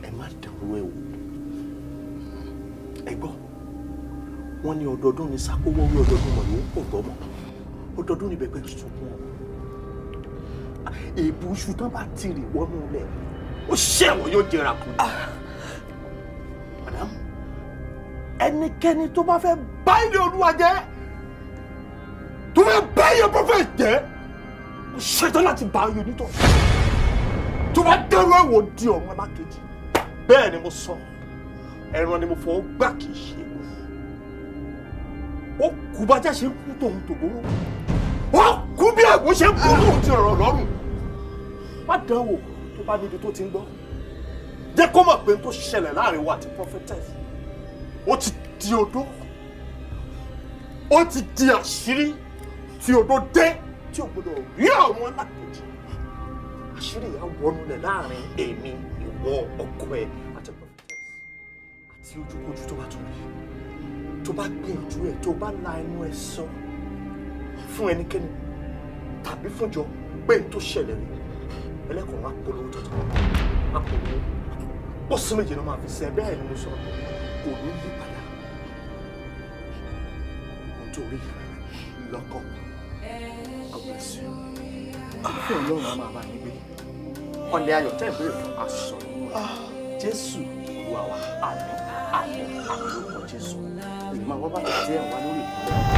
Ẹ má dánwó ẹ wò. Ẹ gbọ́, wọ́n ní ọdọọdún ní sákówọ́wé, ọdọọdún mọ̀ ló ń pò tọ́mọ̀, ọdọọdún ní bẹ̀pẹ̀ sunkún ọmọ. Èébú iṣu tán bá ti rì wọnú ilẹ̀, ó ṣẹ̀wọ̀n, yóò jẹrà kú. Madam, ẹnikẹ́ni tó bá fẹ́ bá ilé Olúwa jẹ́, tó fẹ́ bá iye prophet jẹ́, ó ṣetán láti bá ayé onítọ̀. Tó bá dẹ́rù ẹ̀wò, di ọ̀run alákejì. Bẹ́ẹ̀ ni mo sọ. Ẹran ni mo fọwọ́ gbà, kì í ṣe é. Ó kú bájá ṣe ń kú tòun tògbóró, ó kú bí ẹ̀gbọ́n ṣe ń kú tóun ti rọ̀rọ̀ lọ́rùn. Má dán wò. Tó bá níbi tó ti ń gbọ́, jẹ́ kó mọ̀ pé n tó ṣẹlẹ̀ láàrin wa àti prophetess, ó ti di odó, ó ti di àṣírí tí odó dé tí ò gbọdọ̀ rí àwọn alákejì. Àṣírí yà wọnú lẹ̀ láàrin èmi, ìwọ, ọkọ ẹ àti prophetess àti ojúkojú. Tó bá tún rí, tó bá gbìyànjú ẹ, tó bá la ẹnu ẹ sọ fún ẹnikẹ́ni tàbí fúnjọ pé n tó ṣẹlẹ̀ rí, ẹlẹ́kọ̀ọ́ máa polówó tuntun, máa polówó bọ́sí méjì náà máa fi ṣe. Bẹ́ẹ̀ ni mo sọ, kò ní yí padà. Nítorí lọ́kọ̀. God bless you. Àlàáfíà Ọlọ́run á máa bá yín gbé. Ọ̀lẹ́ ayọ̀ tẹ́ ìbéèrè fún aṣọ Jésù Olúwa wa. Àmín, àmín, àmín lórúkọ Jésù. Èyí máa wá bàtà tí ẹ̀ ń wá lórí ìpínlẹ̀.